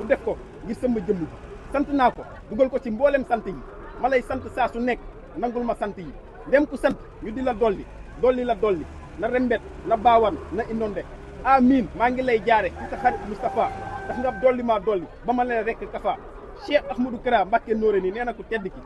mu def ko ngir sama jëmm ji sant naa ko dugal ko ci mboolem sant yi ma lay sant saa su nekk nangul ma sant yi ndem ku sant ñu di la dolli na rembet na baawan na inonde amin maa ngi lay jaare ci sa xarit Moustapha ndax nga dolli maa dolli ba ma leen rekk kafa Cheikh Ahmadou Kara Mbacké Noreyni nee na ko tedd ki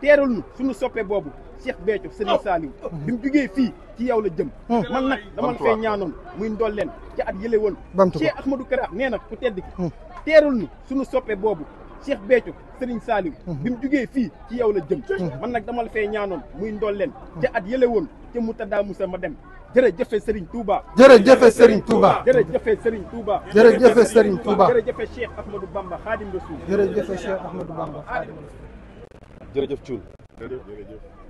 teerul nu suñu soppe boobu Cheikh Béthio Serigne Saliou bi mu jugee fii ci yow la jëm man nag dama la fay ñaanoon muy ndolleen ci at yële woon Cheikh Ahmadou Kara nee na ku tedd ki teerul nu suñu soppe boobu Cheikh Béthio Serigne Saliou bi mu jugee fii ci yow la jëm man nag dama la fay ñaanoon muy ndolleen ci at yële woon ca mu taddaa musa ma dem jërëjëf Serigne Touba. jërëjëf Serigne Touba. jërëjëf Serigne Touba. jërëjëf Serigne Touba. jërëjëf Cheikh Ahmadou Bamba Khadim Rasoul. jërëjëf Cheikh Ahmadou Bamba Khadim Rasoul. jërëjëf Thioune.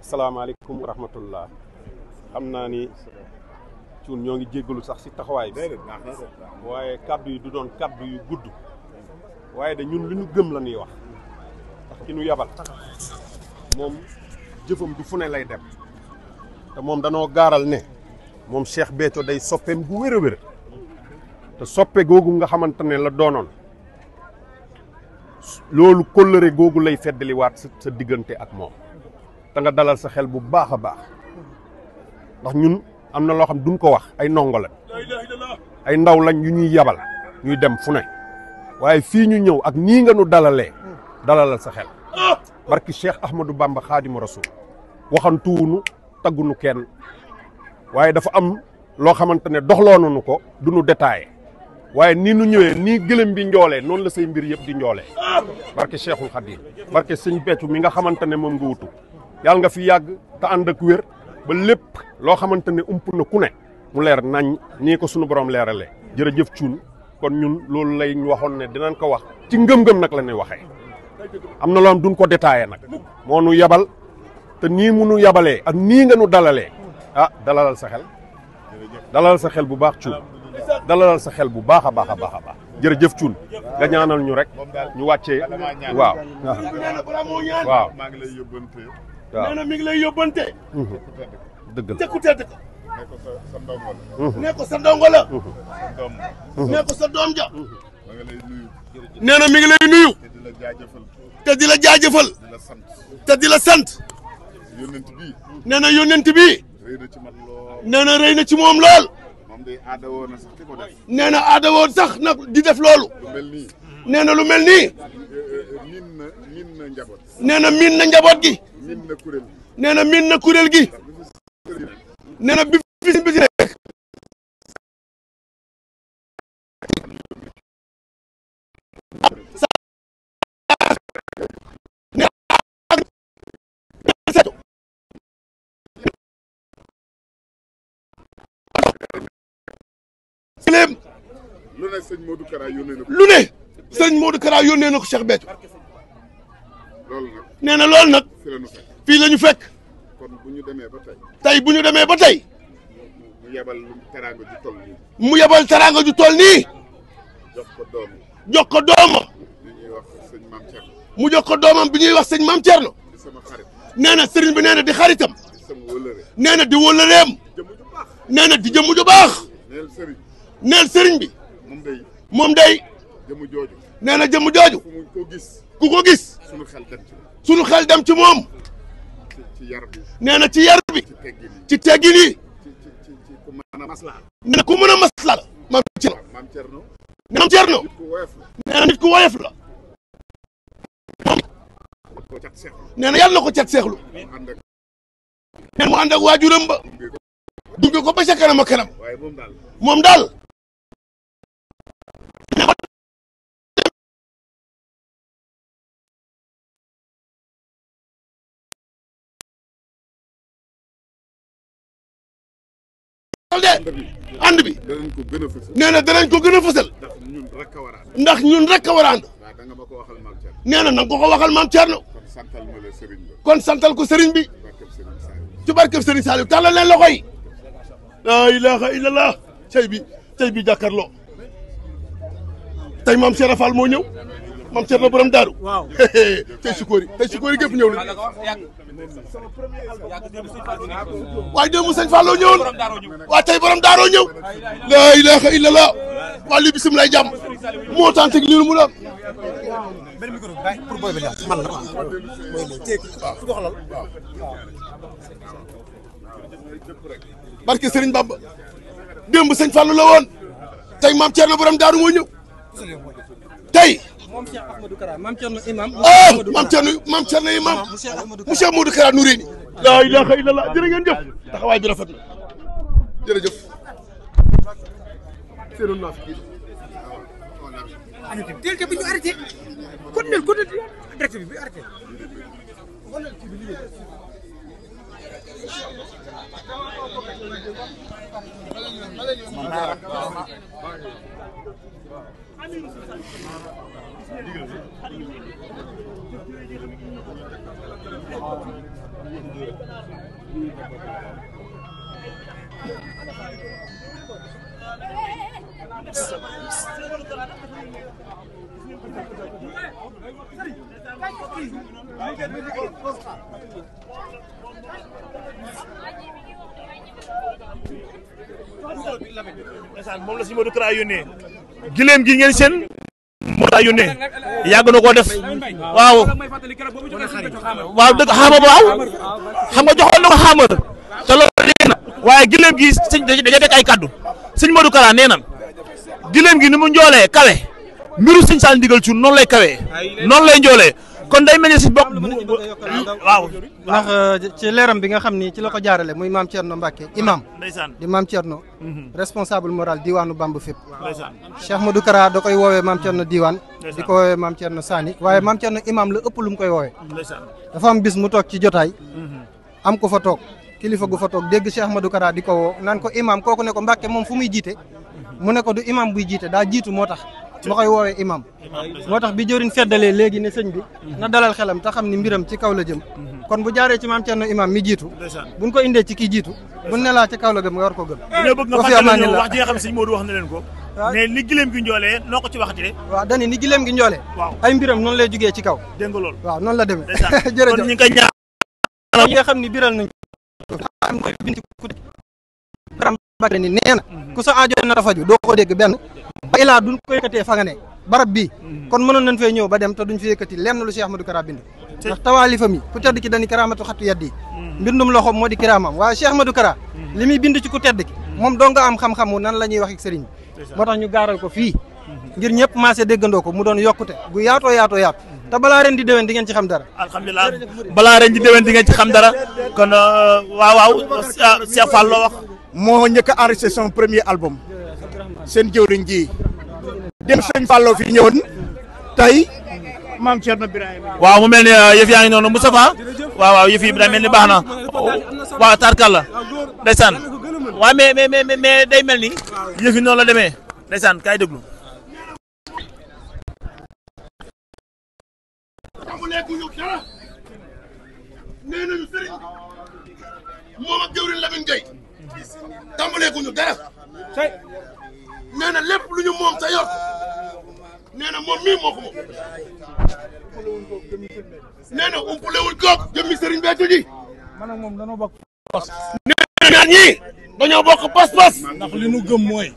salaamaaleykum wa rahmatullah. xam naa ni Thioune ñoo ngi jéggalu sax si taxawaay bi. waaye kaddu yi du doon kaddu yu gudd. waaye de ñun li ñu gëm la ñuy wax. ndax ki ñu yabal. moom jëfam du fu ne lay dem. te moom danoo gaaral ne. moom Cheikh Béthio day soppeem bu wér a wér te soppe googu nga xamante ne la doonoon loolu kóllëre googu lay feddaliwaat sa diggante ak moom te nga dalal sa xel bu baax a baax ndax ñun am na loo xam duñ ko wax ay ndongo la ay ndaw lañ yu ñuy yabal ñuy dem fu ne waaye fii ñu ñëw ak nii nga nu dalalee dalalal sa xel barki Cheikh Ahmadou Bamba Xaadimu Rasuul waxantuwunu taggunu kenn waaye dafa am loo xamante ne doxloonunu ko du nu détaillé waaye nii nu ñëwee nii gëlëm bi njoolee noonu la say mbir yëpp di njoolee barke Cheikhul Khadim barke sëñ Béthio mi nga xamante ne moom nga wutu yàlla nga fi yàgg te ànd ak wér ba lépp loo xamante ne ump na ku ne mu leer nañ nii ko sunu borom leeralee jërëjëf Thioune kon ñun loolu lay ñu waxoon ne dinañ ko wax ci ngëm-ngëm nag la ñuy waxee am na loo xam duñ ko détaillé nag moo nu yabal te nii mu nu yabalee ak nii nga nu dalalee dalalal sa xel bu baax Thioune dalalal sa xel bu baax a baax a baax a baax jërëjëf Thioune nga ñaanal ñu rek ñu wàccee waaw waaw maa ngi lay yóbbante waaw nee na mi ngi lay yóbbante dëgg la te ku tedd ka ne ko sa ndongo la nee ko sa ndongo la doom nee ko sa doom ja ma nga lay nuyu nee na mi ngi lay nuyu te di la jaajëfal te di la jaajëfal di la sant te di la sant yónnent bii nee na yónnent bi rëy na ci man lool nee na rëy na ci moom lool moom day aada woon na sax di ko def nee na aada woon sax nag di def loolu lu mel nii nee na lu mel nii miin na njaboot nee na miin na njaboot gi miin na kuréel nee na miin na kuréel gi nee na bi fi bi rek lu ne sëñ Modou Kara yónnee na ko lu ne sëñ Modou Kara yónnee na ko Cheikh Béthio loolu nag nee na loolu nag fi la ñu fekk fii la ñu fekk kon bu ñu demee ba tey tey bu ñu demee ba tey mu yebal teraanga ju toll nii mu yebal teraanga ju toll nii jox ko doom jox ko doomam li ñuy wax sëñ Mame Thierno mu jox ko doomam bi ñuy wax sëñ Mame Thierno di sama xarit nee na sëriñ bi nee na di xaritam di sama wëlëre nee na di wëllëreem jëmm ju baax nee na di jëmm ju baax neel sëriñ neel sëriñ bi moom day moom day jëmm jooju nee na jëmm jooju fu mu ko gis ku ko gis suñu xel dem ci sunu xel dem ci moom ci yar bi nee na ci yar bi ci teggin yi ci teggin yi ci ku mën a maslaa nee na ku mën a maslaa la Mame Thierno Mame Thierno nee na Mame Thierno nit ku woyof la nee na nit ku woyof la ko cat seex nee na yàlla na ko cat seexlu ànd ak nee na mu ànd ak waajuram ba dugge ko ba ca kanam a kanam waaye moom daal ànd bi danañ ko gën a fësal nee na danañ ko gën a fësal ndax ñun rek a war a ànd ndax ñun rek a war a ànd waaw da nga ma ko waxal Mame Thierno nee na nanga ko waxal Mame Thierno kon santal ma la sëriñ ba kon santal ko sëriñ bi barkeb sëriñ Saliou ci barkeb sëriñ Saliou tàllal leen loxo yi laa ilaha illallah tey bi jàkkaarloo tey Mame Cheikh Fall moo ñëw Mame Thierno borom daaru waaw tey sukóori gépp ñëw na waaye démb sëñ Fallou ñëwoon waaye tey borom daaroo ñëw laa ilaha illallah waa lii bisimilah jàmm moo tànn teg lii mu doon. pour booy bi man la barke Serigne Bamba démb sëñ Fallou la woon tey maam Thierno borom daaru moo ñëw tey. moom Cheikh Ahmadou Kara maam Thierno imam. maam Thierno imam monsieur Ahmadou Kara Nouréni. laa ilaaha illallah jërë ngeen jëf taxawaay bi rafet na jërëjëf. seeroon naa fi kii. teel bi ñu arrêté. continué direct bi arrêté. moom la si Modou Kara yónnee gileem gi ngeen seen moo daa yónnee yàgg na koo def waaw waaw dëgg xaama waaw xam nga joxoon na ko xaama te loolu léegi na waaye gileem gi sëñ dañuy teg ay kaddu sëñ Modou Kara nee nan gileem gi ni mu njoolee kawe mbiru sëñ Sall ndigal ci noonu lay kawee noonu lay njoolee kon day mel ni si bokk waaw ndax ci leeram bi nga xam ni ci la ko jaarale muy maam Thierno Mbacke imam ndeysaan di maam Thierno responsable moral diwaanu Bamba fépp ndeysaan Cheikh Modou Kara da koy woowee maam Thierno diwaan di ko woowee maam Thierno Sani waaye maam Thierno imam la ëpp lu mu koy woowee ndeysaan dafa am bis mu toog ci jotaay am ko fa toog kilifa gu fa toog dégg Cheikh Modou Kara di ko woo naan ko imam kooku ne ko Mbacke moom fu muy jiite mu ne ko du imam buy jiite daa jiitu moo tax ma koy woowee imam moo tax bi jëriñ feddalee léegi ne sëñ bi na dalal xelam te xam ni mbiram ci kaw la jëm kon bu jaaree ci maam Thierno imam mi jiitu buñ ko indee ci kii jiitu buñ ne laa ci kaw la gëm nga war ko gëm dañoo bëgg nga fàttali ñu wax ji nga xam ne sëñ Modou wax na leen ko mais ni gileem gi njoolee noo ko ci waxati de waaw dani ni gileem gi njoolee waaw ay mbiram noonu lay jugee ci kaw dégg nga loolu waaw noonu la demee jërëjëf kon ñu ngi koy ñaan ñi nga xam ni biral nañ mooy bind ku Kara Mbacke ni nee na ku sa aajo na rafaju doo ko dégg benn ba ilaa duñ ko yëkkatee fa nga ne barab bii kon mënoon nañ fay ñëw ba dem te duñ fi yëkkati lenn lu Cheikh Ahmadou Kara bind ndax tawaalifam yi ku tedd ki dañu karaamatu xattu yaddi mbindum loxoom moo di kiraamam waaye Cheikh Ahmadou Kara li muy bind ci ku tedd ki moom doo nga am xam-xamu nan la ñuy wax ak sëriñ bi moo tax ñu gaaral ko fii ngir ñëpp maase déggandoo ko mu doon yokkute gu yaatoo yaatoo yaatu te balaa ren di déwén di ngeen ci xam dara alhamdulilah balaa ren di déwén di ngeen ci xam dara kon waaw Cheikh Fall loo wax moo njëkk a enregistré son premier album seen jëwriñ ji dem sëñ Fallou fi ñëwoon tey maam Thierno Birahim waaw mu mel ni yëf yaa ngi noonu Moustapha waaw yëf yi daa mel ni baax na waaw tarkalla ndeysaan waaw mais day mel ni yëf yi noonu la demee ndeysaan kaay déglu amuleekuñu dara nee nañu sëriñ bi moom ak jëwriñ Lamine Gueye tàmbaleekuñu dara nee na lépp lu ñu moom sa yor nee na moom mii moo ko moom nee na umpulewul koog jëmmi sëriñ Béthio ji nee na ñaar ñii dañoo bokk pas-pas ndax li nu gëm mooy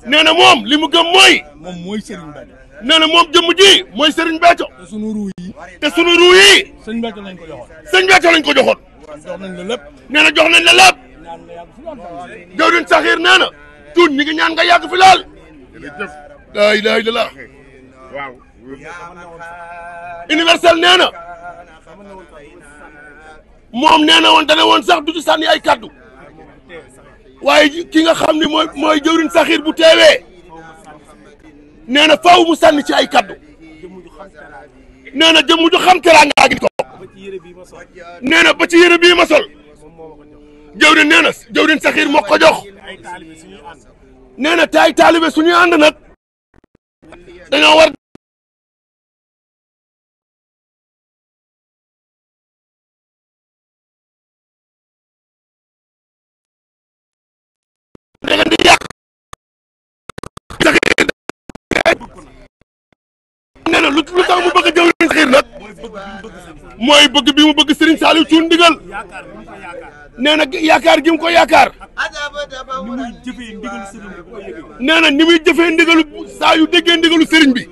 nee na moom li mu gëm mooy moom mooy Serigne Béthio nee na moom jëmm ji mooy Serigne Béthio te sunu ruu yi te sunu ruu yi sëñ Béthio lañ ko joxoon sëñ Béthio lañ ko joxoon jox nañ la lépp nee na jox nañ la lépp jawriñ Saxiir nee na tuut ñi ngi ñaan nga yàgg fi lool jërëjëf laa ilaaha illallaah waaw universel nee na moom nee na woon dana woon sax du ci sànni ay kaddu waaye ki nga xam ne mooy jawriñ Saxiir bu teewee nee na faaw mu sànni ci ay kaddu nee na jëmm ju xam teraanga gi ko nee na ba ci yére bii ma sol jawriñ nee na jawriñ Saxiir moo ko jox nee na te ay taalibe suñuy ànd nag dañoo war da ngeen di yàq Saxiir nee na lu tax mu bëgg jawriñ Saxiir nag mooy bëgg bi mu bëgg Serigne Saliou Thioune ndigal nee na yaakaar gi mu ko yaakaar nee na ni muy jëfee ndigalu saa yu déggee ndigalu Serigne bi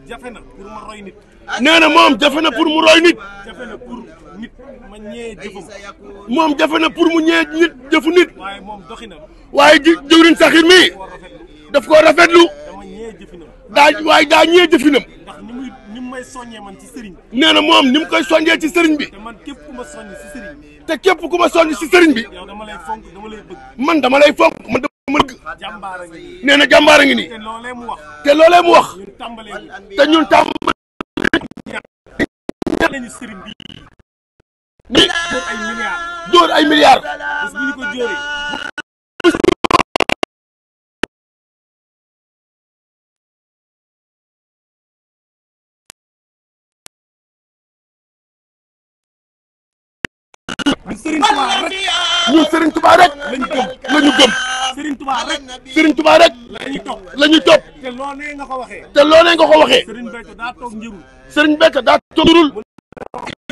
jafe na pour ma roy nit. nee na moom jafe na pour mu roy nit. jafe na pour nit ma ñëwee jëfam. moom jafe na pour mu ñëwee nit jëfu nit. waaye moom doxinam. waaye jëwriñ Saxir mi daf koo rafetlu. dama ñëwee jëfinam. daa ñëwee jëfinam. ndax ni mu may soññee man ci sëriñ bi. nee na moom ni mu koy soññee ci sëriñ bi. te man képp ku ma soññ ci sëriñ bi. te képp ku ma soññ ci sëriñ bi. yow dama lay fonk dama lay bëgg. man dama lay fonk man dama bëgg. jàmbaara ngi nii. nee na jàmbaara ngi nii. te loolee mu wax. te loolee mu wax. ñun tàmbalee te ñun tàmbalee. nañu sëriñ bi. ni dóor ay milliards. dóor ay milliards. bés bu ñu ko jóoree. ñun Serigne Touba rek lañu gëm. Serigne Touba rek. Serigne Touba rek lañuy topp. te loolee nga ko waxee. te loolee nga ko waxee. Serigne Béthio daa toog njërul. Serigne Béthio daa toog njërul.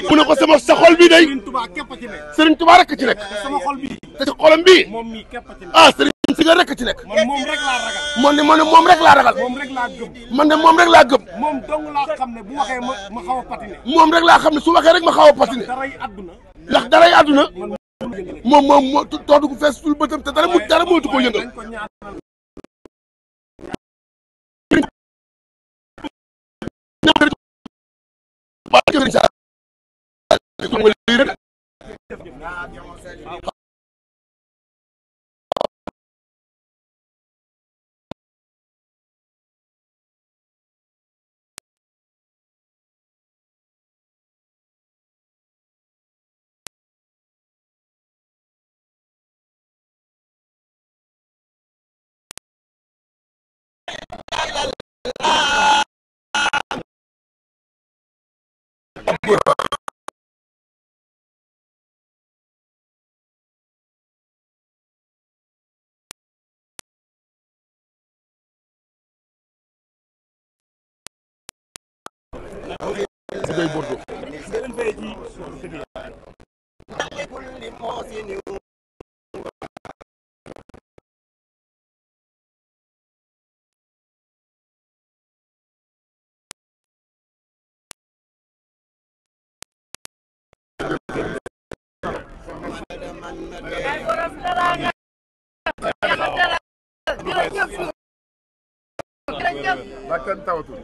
mu ne ko sama sa xol bi day. Serigne Touba képp ci nekk. Serigne Touba rek ci nekk. te sama xol bi. te ci xolam bii. moom mii képp ci nekk. ah Serigne si nga rek ci nekk. man moom rek laa ragal. man ne moom rek laa ragal. moom rek laa gëm. man de moom rek laa gëm. moom dong laa xam ne bu waxee ma xaw a patine. moom rek laa xam ne su waxee rek ma xaw a patine. daray àdduna. ndax daray àdduna. moom moo toodu ko fees sul bëtam te dara mootu ko yëngal. bakkan tawatul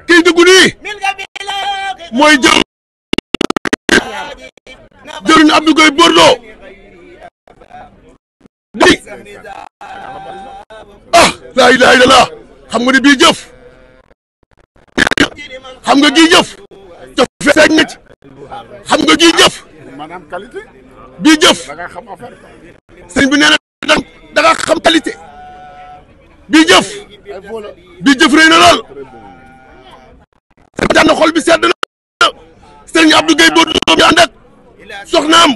kii dugg nii mooy jëriñ Abdou Gueye Bordeaux di laa ilaaha illallaah xam nga ni bii jëf xam nga gii jëf feeñ na ci xam nga gii jëf maanaam qualité bii jëf da nga xam affaire sëñ bi nee na da nga xam qualité bii jëf rëy na lool daan na xol bi sedd na sëriñ Abdou Gueye Bordeaux mi ànd ak soxnaam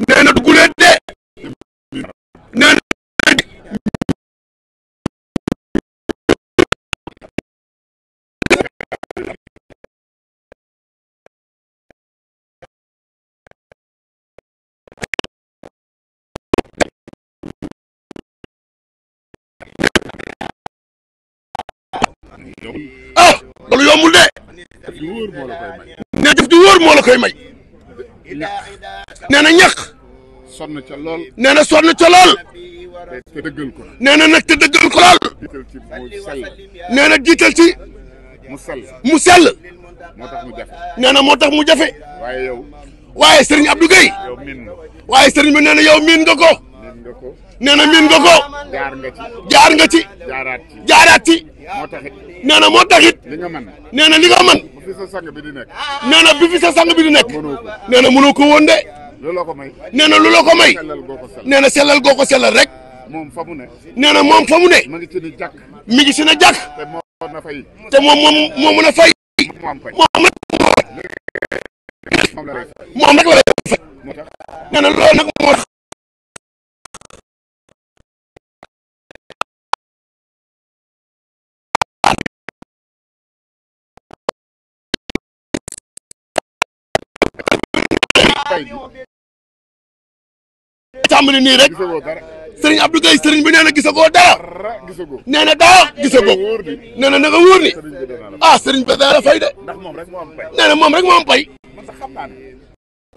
nee na dugulee de nee na loolu yombul de ne jëf ju wóor moo la koy may nee na ñàkk sonn ca lool nee na sonn ca lool te dëggal ko nee na nag te dëggal ko lool jiital ci mu sell nee na jiital ci mu sell moo tax mu jafe nee na moo tax mu jafe waaye yow waaye Serigne Abdou Gueye yow miin nga waaye Serigne bi nee na yow miin nga ko nee na miin nga ko jaar nga ci jaaraat ci moo taxit nee na moo taxit li nga mën nee na li nga mën bu fi sa sang bi di nekk. nee na bi fi sa sang bi di nekk. mënoo ko. nee na mënoo ko woon de. looloo ko may. nee na lu la ko may. sellal goo ko sellal. nee na sellal goo ko sellal rek. moom fa mu ne. nee na moom fa mu ne. ma ngi ci ni jàkk. mi ngi si na jàkk. te moo na fay. te moom mën a fay. moo am fay. moom moom la lay fay. moom rek la lay fay. moo tax nee na loolu nag moo tax. fay gi. tàmbali nii rek. gisagoo dara. sëriñ Abdou Gueye sëriñ bi nee na gisagoo dara. dara gisagoo. nee na dara gisagoo. wóor ni. nee na nga wóor ni. sëriñ bi dana la. ah sëriñ bi dana la fay de. ndax moom rek moo am fay. nee na moom rek moo am fay. man sax xam naa ne.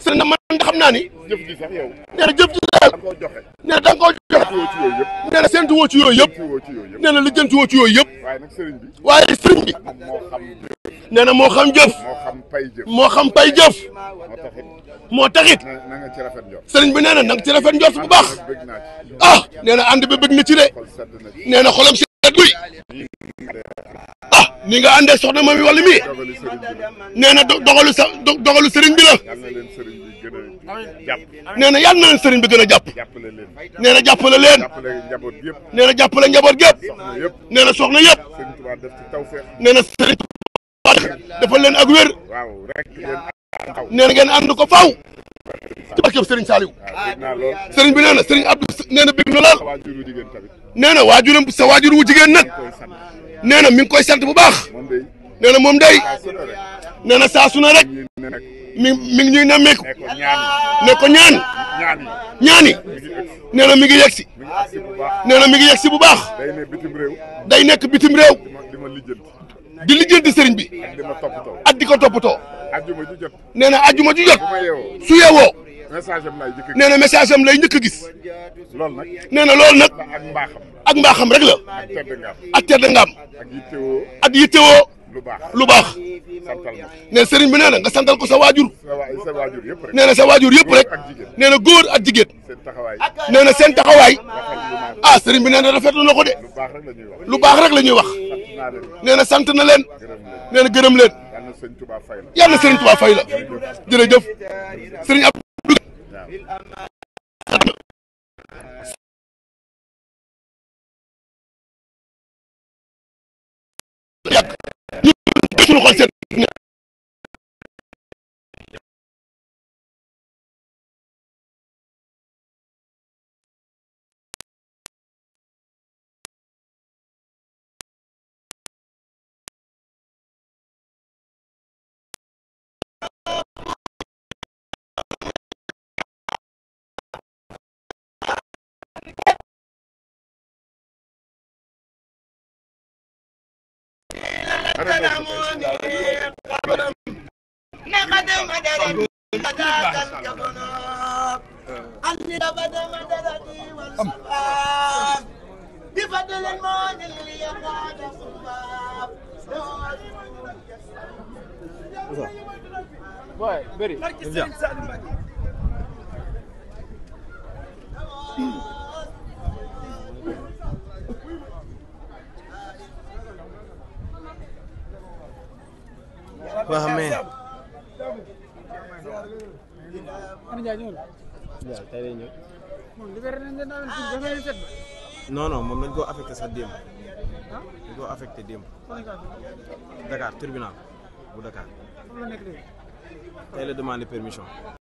sëriñ na man xam naa ni. jëf ji sax yow. nee na jëf ji daal. da nga koo joxe. nee na da nga koo jox. woo ci yooyu yëpp. nee na séntu woo ci yooyu yëpp. woo ci yooyu yëpp. nee na li jëntu woo ci yooyu yëpp. waaye nag sëriñ bi. waaye sëriñ bi. moom moo xam jëf. nee na moo xam jëf. moo xam pay jëf. moo xam pay jëf. moo taxit. moo taxit. na nga ci rafet njort. sëriñ bi nee na nanga ci rafet njort bu baax. bëgg naa ci. ah nee na ànd bi bëgg na ci de. xol sedd na ci. nee na xolam sedd guy. ah ni nga àndee soxna Mamy Wally mi. dogali sëriñ bi la. nee na dogalu sëriñ bi la. yal na leen sëriñ bi gën a jàpp. nee na yàlla na leen sëriñ bi gën a jàpp. jàppale leen. nee na jàppale leen. jàppale njaboot yëpp. nee na jàppale njaboot gépp. soxna yëpp. nee na soxna yëpp. sëriñ Tuubaa def ci tawfeex. nee na sëriñ defal leen ak wér. waaw rek ngeen taxaw. nee na ngeen ànd ko faaw. ci barkeb sëriñ Saliou. waaw dégg naa lool. sëriñ bi nee na sëriñ Abdou nee na bëgg na lool. waajuru jigéen tamit. nee na waajuram sa waajur wu jigéen nag. koy sant. nee na mi ngi koy sant bu baax. moom day. nee na moom day. saa su ne rek. nee na saa su ne rek. ñu ne nag. mi ngi ñuy nemmeeku. ne ko ñaan ne ko ñaan. ñaan yi. ñaani. mi ngi egsi. nee na mi ngi yegsi. mi ngi agsi bu baax. nee na mi ngi yegsi bu baax. day ne bitim réew. day nekk bitim réew. di ma lijjanti. di lijjanti sëriñ bi. ak di ma toppatoo. at di ko toppatoo. ajjuma ju jot. nee na ajjuma ju jot. bu ma yeewoo. su yeewoo. message am laay jëkk. nee na message am lay njëkk a gis. loolu nag. nee na loolu nag. ak mbaaxam. ak mbaaxam rek la. ak tedd nga am. ak tedd nga am. ak yittewoo. ak yittewoo. lu baax. lu baax. santal ma. nee na sëriñ bi nee na nga santal ko sa waajur. sa waajur yëpp rek. nee na sa waajur yëpp rek. ak jigéen. nee na góor ak jigéen. seen taxawaay. nee na seen taxawaay. rafetlu naa ko. ah sëriñ bi nee na rafetlu na ko de. lu baax rek la ñuy wax. lu baax rek la ñuy wax. sant naa leen. nee na sant na leen. gërëm leen. nee na gërëm leen. yal na sëñ Tuubaa fay la. yàlla na sëriñ Tuubaa fay la. jërëjëf sëriñ Abdou. yàgg ñu suñu xol seet. waaw mais non non moom dañ koo affecté sax démb dañ koo affecté démb Dakar tribunal bu Dakar tey la demandé permission